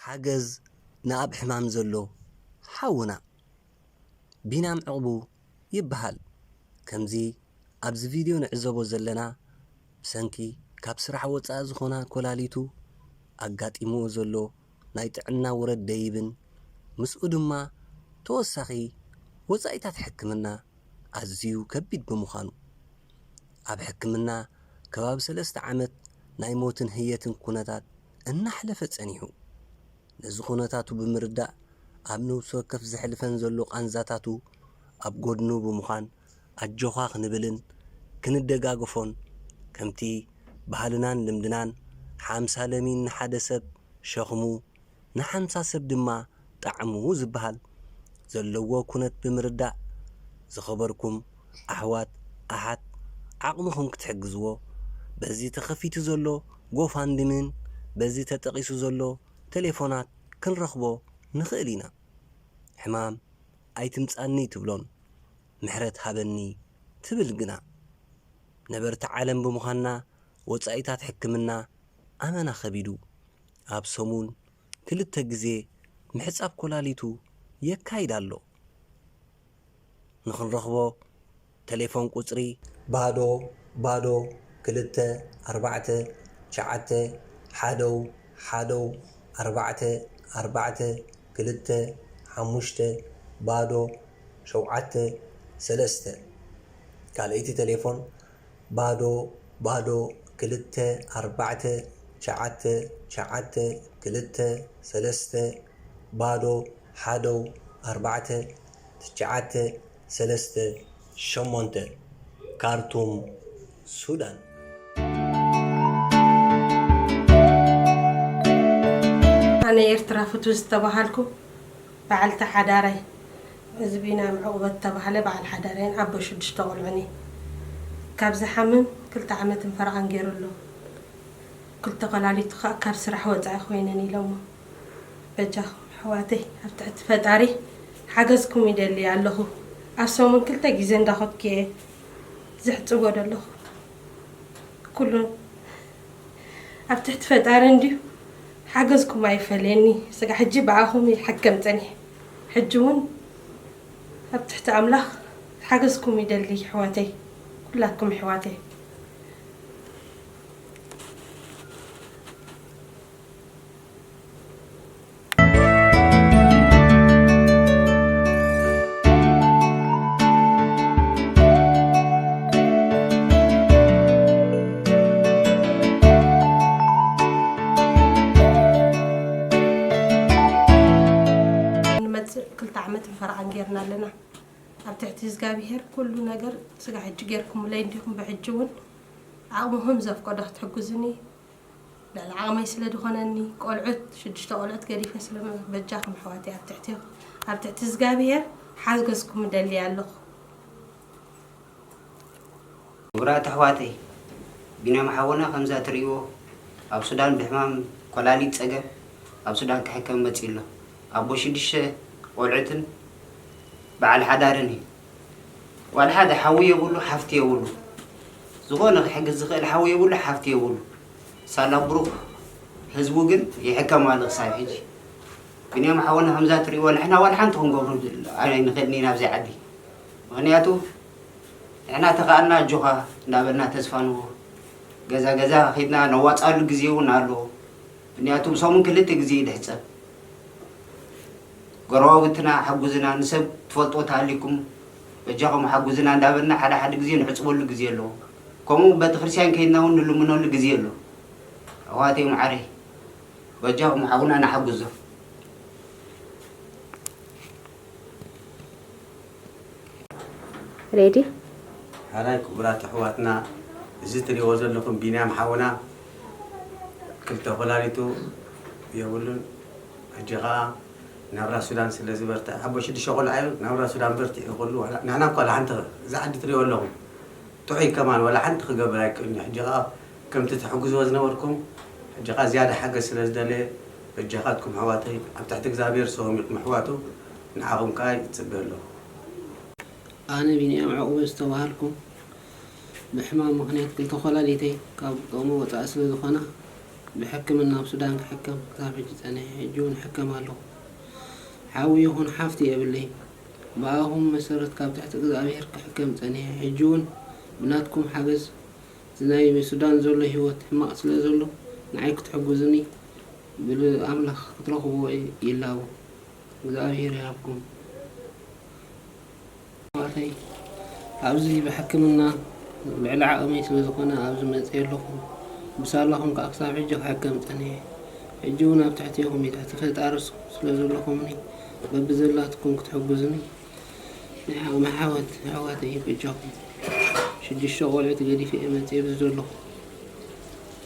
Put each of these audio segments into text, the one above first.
ሓገዝ ንኣብ ሕማም ዘሎ ሓውና ቢናም ዕቕቡ ይበሃል። ከምዚ ኣብዚ ቪድዮ ንዕዘቦ ዘለና፣ ብሰንኪ ካብ ስራሕ ወጻኢ ዝኾና ኮላሊቱ ኣጋጢምዎ ዘሎ ናይ ጥዕና ውረድ ደይብን ምስኡ ድማ ተወሳኺ ወጻኢታት ሕክምና ኣዝዩ ከቢድ ብምዃኑ፣ ኣብ ሕክምና ከባቢ ሰለስተ ዓመት ናይ ሞትን ህየትን ኩነታት እናሕለፈ ጸኒሑ። ነዚ ኩነታቱ ብምርዳእ፣ ኣብ ነብሲ ወከፍ ዘሕልፈን ዘሎ ቃንዛታቱ ኣብ ጎድኑ ብምዃን ኣጆኻ ክንብልን ክንደጋገፎን፣ ከምቲ ባህልናን ልምድናን ሓምሳ ለሚን ንሓደ ሰብ ሸኽሙ ንሓምሳ ሰብ ድማ ጣዕሙ ዝበሃል ዘለዎ ኩነት ብምርዳእ፣ ዝኸበርኩም ኣሕዋት ኣሓት ዓቕምኹም ክትሕግዝዎ በዚ ተኸፊቱ ዘሎ ጎፋንድምን በዚ ተጠቒሱ ዘሎ ቴሌፎናት ክንረኽቦ ንኽእል ኢና። ሕማም ኣይትምጻኒ ትብሎን ምሕረት ሃበኒ ትብል ግና። ነበርቲ ዓለም ብምዃንና ወጻኢታት ሕክምና ኣመና ከቢዱ። ኣብ ሰሙን ክልተ ግዜ ምሕጻብ ኮላሊቱ የካይድ ኣሎ። ንኽንረኽቦ ቴሌፎን ቁጽሪ ባዶ ባዶ ክልተ ኣርባዕተ ትሽዓተ ሓደው ሓደው ኣርባዕተ ኣርባዕተ ክልተ ሓሙሽተ ባዶ ሸውዓተ ሰለስተ። ካልኣይቲ ቴሌፎን ባዶ ባዶ ክልተ ኣርባዕተ ትሽዓተ ትሽዓተ ክልተ ሰለስተ ባዶ ሓደው ኣርባዕተ ትሽዓተ ሰለስተ ሸሞንተ። ካርቱም፣ ሱዳን። ኣነ ኤርትራ ፍቱ ዝተባሃልኩ በዓልቲ ሓዳራይ፣ እዚ ቢንያም ዕቑበት ዝተባህለ በዓል ሓዳራይን ኣቦ ሽዱሽተ ቆልዑን እዩ። ካብ ዝሓምም ክልተ ዓመትን ፈረቓን ገይሩ ኣሎ። ክልተ ኮላሊቱ ኸኣ ካብ ስራሕ ወጻኢ ኮይነን ኢሎሞ። በጃኹም ኣሕዋተይ፣ ኣብ ትሕቲ ፈጣሪ ሓገዝኩም ይደሊ ኣለኹ። ኣብ ሰሙን ክልተ ግዜ እንዳኸድኩ እየ ዝሕጽቦ ዘለኹ። ኩሉ ኣብ ትሕቲ ፈጣሪ እንድዩ። ሓገዝኩም ኣይፈለየኒ። ስጋ ሕጂ ብኣኹም ይሕከም ጸኒሐ። ሕጂ እውን ኣብ ትሕቲ ኣምላኽ ሓገዝኩም ይደሊ ኣሕዋተይ፣ ኩላትኩም ኣሕዋተይ። ንመጽእ ክልተ ዓመት ፈረቓን ጌርና ኣለና። ኣብ ትሕቲ እግዚኣብሄር ኩሉ ነገር ስጋ ሕጂ ጌርኩምለይ እንዲኹም፣ ብሕጂ እውን ዓቕምኹም ዘፍቀዶ ክትሕግዙኒ ልዕሊ ዓቕመይ ስለ ዝኾነኒ፣ ቆልዑት፣ ሽዱሽተ ቆልዑት ገዲፈ ስለ በጃኹም ኣሕዋተይ፣ ኣብ ትሕቲ፣ ኣብ ትሕቲ እግዚኣብሄር ሓገዝኩም እደሊ ኣለኹ። ክቡራት ኣሕዋተይ፣ ቢንያም ሓውና ከምዛ ትርእይዎ ኣብ ሱዳን ብሕማም ኮላሊት ጸገም ኣብ ሱዳን ክሕከም መጺኡ ኣሎ። ኣቦ ሽዱሽተ ቆልዑትን በዓል ሓዳርን እዩ። ዋላ ሓደ ሓዊ የብሉ፣ ሓፍቲ የብሉ። ዝኾነ ክሕግዝ ዝኽእል ሓዊ የብሉ፣ ሓፍቲ የብሉ። ሳላ ብሩክ ህዝቡ ግን ይሕከም ኣሎ ክሳብ ሕጂ። ቢንያም ሓውና ከምዛ ትርእይዎ ንሕና ዋላ ሓንቲ ክንገብሩ ኣይንኽእልን ኢና ኣብዚ ዓዲ። ምኽንያቱ ንሕና ተኻኣልና ኣጆኻ እንዳበልና ተስፋ ንህቦ። ገዛ ገዛ ኸይድና ነዋፅኣሉ ግዜ እውን ኣሎ። ምኽንያቱ ብሰሙን ክልተ ግዜ እዩ ዝሕፀብ። ጎረባብትና ሓጉዝና፣ ንሰብ ትፈልጦ ተሃሊኩም በጃኹም ሓጉዝና እንዳበልና ሓደ ሓደ ግዜ ንሕፅበሉ ግዜ ኣሎ። ከምኡ ቤተክርስትያን ከይድና እውን ንልምነሉ ግዜ ኣሎ። ኣሕዋተይ መዓረይ፣ በጃኹም ሓውና ንሓግዞ። ሬዲ። ሓራይ ክቡራት ኣሕዋትና፣ እዚ ትሪእዎ ዘለኹም ቢንያም ሓውና ክልተ ኮላሊቱ የብሉን። ሕጂ ኸዓ ናብራ ሱዳን ስለ ዝበርትዐ፣ ኣቦ ሽዱሽተ ቆልዓ እዩ፣ ናብራ ሱዳን በርቲዑ ይኸሉ። ዋላ ንሕና እኳ ዋላ ሓንቲ፣ እዚ ዓዲ ትሪእዎ ኣለኹም፣ ጥዑይ ከማን ዋላ ሓንቲ ክገብር ኣይክእልን እዩ። ሕጂ ኸዓ ከምቲ ተሕግዝዎ ዝነበርኩም፣ ሕጂ ኸዓ ዝያዳ ሓገዝ ስለ ዝደለየ፣ በጃኻትኩም ኣሕዋተይ፣ ኣብ ትሕቲ እግዚኣብሔር ሰውም ኢኹም ኣሕዋቱ፣ ንዓኹም ከኣ ይጽበ ኣለኹ። ኣነ ቢንያም ዕቑበ ዝተባሃልኩ፣ ብሕማም ምኽንያት ክልተ ኮላሊተይ ካብ ጥቕሚ ወጻኢ ስለ ዝኾና፣ ብሕክምና ኣብ ሱዳን ክሕከም ክሳብ ሕጂ ጸኒሐ። ሕጂ እውን ይሕከም ኣለኹ። ሓው ይኹን ሓፍቲ የብለይ። ብኣኹም መሰረት ካብ ትሕቲ እግዚኣብሔር ክሕከም ጸኒሐ። ሕጂ እውን ብናትኩም ሓገዝ፣ እዚ ናይ ሱዳን ዘሎ ህይወት ሕማቕ ስለ ዘሎ፣ ንዓይ ክትሕግዙኒ ብኣምላኽ ክትረኽብዎ ይላቦ። እግዚኣብሔር ይሃብኩም። ኣሕዋተይ፣ ኣብዚ ብሕክምና ልዕሊ ዓቕመይ ስለ ዝኾነ ኣብዚ መፅየ ኣለኹ። ብሳላኹም ከዓ ክሳብ ሕጂ ክሕከም ጸኒሐ። ሕጂ እውን ኣብ ትሕቴኹም እየ፣ ትሕቲ ፈጣሪ ስለ ዘለኹምኒ፣ በብዘላትኩም ክትሕግዙኒ ናይ ዓቕሚ ሓወት ኣሕዋተይ በጃኹም። ሽዱሽተ ቆልዑት ገዲፈ እየ መፅየ ኣብዚ ዘለኹ።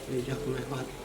በጃኹም ኣሕዋተይ።